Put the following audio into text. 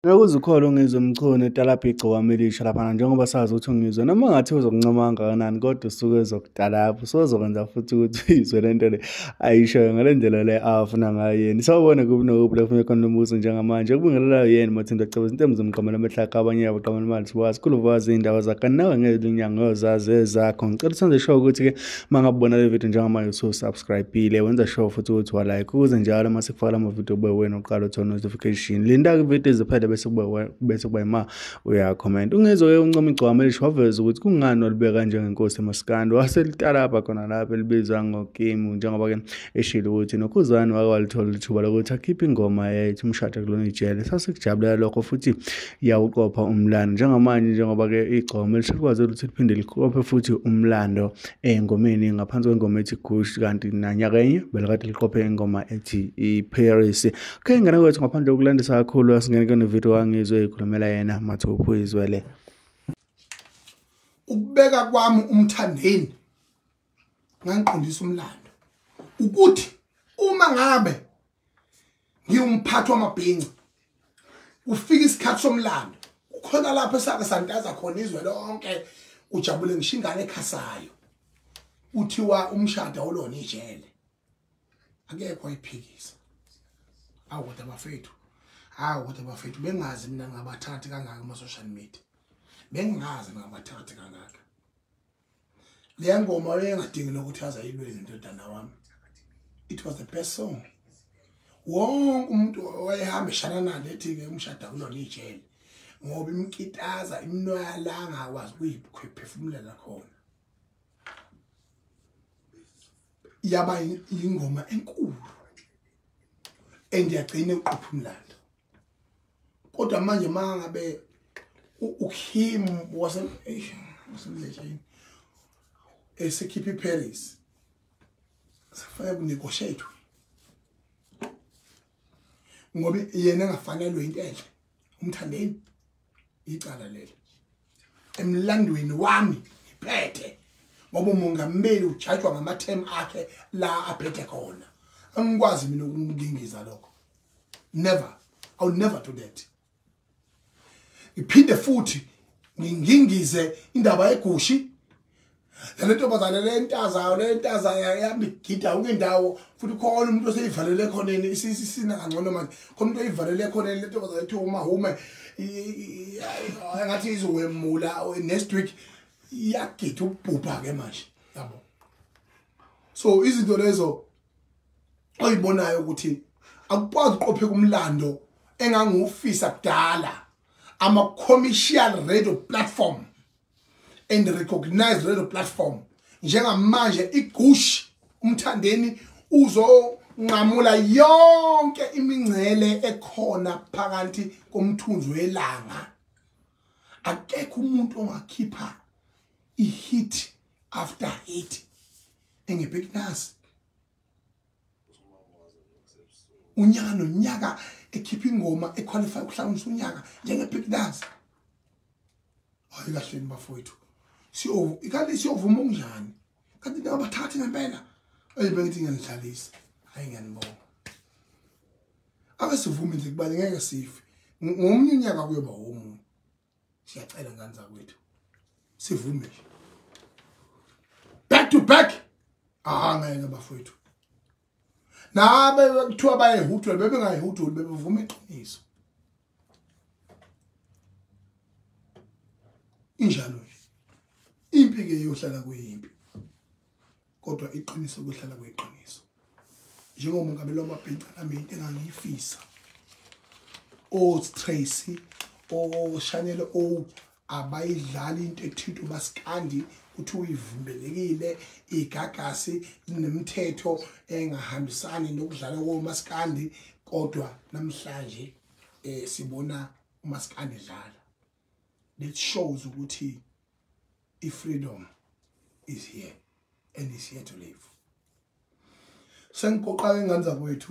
Ngeke ukholo uNgizwe Mchunu etalabha igcokama elisha laphana, njengoba sazi ukuthi uNgizwe noma ngathi uzokuncoma kangakanani kodwa usuke ezokutalabha, usozokwenza futhi ukuthi uyizwe le nto le ayishoyo ngale ndlela le afuna ngayo yena. Sawubona kuphi nokuphi la kufuneka khona umbuzo njengamanje. Kubingelelayo yena Mathinto Cebo izintembu zomqamelo amehlaka abanye abaqamela imali siwazi khuluvazi iy'ndaba zakhe nawe ngeke inyanga yozazi ezakho. Ngicela usenze sure ukuthi-ke uma ngabe ubona le video njengamanje usu-subscribe-ile, wenza sure futhi ukuthi wa-like ukuze njalo uma sikufakela amavidiyo kube wena uqala uthola notification. Linda-ke ividiyo iziphele bese kuba ima uya-comment. UNgizwe-ke uncoma igcokama elisha waveza ukuthi kungani walibeka njengenkosi emasikandi, waselitalabha khona lapho elibizwa ngoKimu, njengoba-ke eshilo ukuthi noKhuzani wake walithola ithuba lokuthi akhiphe ingoma ethi umshado kulona ijele. Sasikujabulela lokho futhi yawuqopha umlando. Njengamanje njengoba-ke igcokama elisha likwazi ukuthi liphinde liqophe futhi umlando ey'ngomeni ngaphansi kwengoma ethi Gush, kanti nanyakenye belikade liqophe ingoma ethi iParis. Okay, ngane kwethu, ngaphandle kokulandisa kakhulu asingene kune video kaNgizwe ekhulumela yena mathupha uyizwele. Ukubeka kwami uMthandeni ngangiqondisa umlando ukuthi uma ngabe ngiwumphathi wamabhinca kufika isikhathi somlando kukhona lapho esake santaza khona izwe lonke ujabule ngisho ingane ekhasayo uthiwa umshado awulona ijele, akekho ayiphikisa. Awu kodwa bafethu, awu kodwa bafethu, bengazi mina ngabathathi kangaka kuma social media, bengazi ngabathathi kangaka. Leya ngoma wayengadingi nokuthi aze ayilwele indodana wami. It was the best song. Wonke umuntu owayehamba eshana nale ethi-ke umshado awulona ijele, ngoba imkitaza imnwala angakwazi ukuyiphefumulela khona. Yaba ingoma enkulu endiyagcina uqopha umlando. Kodwa manje mangabe uKim wasemlejini esekhipha iParis sekufanele kunegotiate ngoba yena engafanelwe into enhle. UMthandeni icala lelo emlandweni wami ngiphethe, ngoba umongameli ujajwa ngamathemu akhe la aphethe khona. Angikwazi mina ukungingiza lokho, never, I'll never do that. Ngiphinde futhi ngingingize indaba yegushi le ntombazane le ntazayo le ntazayo yami igida yonke indawo, futhi khona umuntu oseyivalele khoneni isisina kangcono manje, khona umuntu oyivalele khoneni le ntombazane ethi umahume engathi izowemula next week iyagida ukubhubha ke manje, yabo. So izinto lezo oyibonayo ukuthi akukwazi uqopheka umlando engangiwufisa kudala, ama commercial radio platform and recognized radio platform. Njengamanje iGush uMthandeni uzonqamula yonke imingcele ekhona phakathi komthunzi welanga. Akekho umuntu ongakhipha i-hit after hit engebignas unyaka nonyaka ekhipha ingoma equalify ukuhlanganisa unyaka njenge-big dance. Hayi kahleni bafowethu, ikanti siyovuma okunjani kanti ningabathathi ngempela? Ayi bengithi ngiyanidlalisa, hayi ngiyanibonga. Ake sivume nje kubani, ngeke sife ngomunye unyaka kuyoba omunye. Siyacela ngane zakwethu sivume nje back to back. Ah ngeke bafowethu, nabe kuthiwa bayehudula bebengayihuduli, bebevuma iqiniso. Injalo nje impi ke iyohlala kuyimpi, kodwa iqiniso kuhlala kuyiqiniso. Njengomongameli wamabhinca nami into engangiyifisa, o Tracy o Chanel o abayidlali into ethinta umasikandi uthi uyivumelekile igagasi linemithetho engahambisani nokudlala komasikandi, kodwa namhlanje sibona umasikandi dlala. That shows ukuthi i-freedom is here and is here to live. Sengiqoqa ke ngane zakwethu.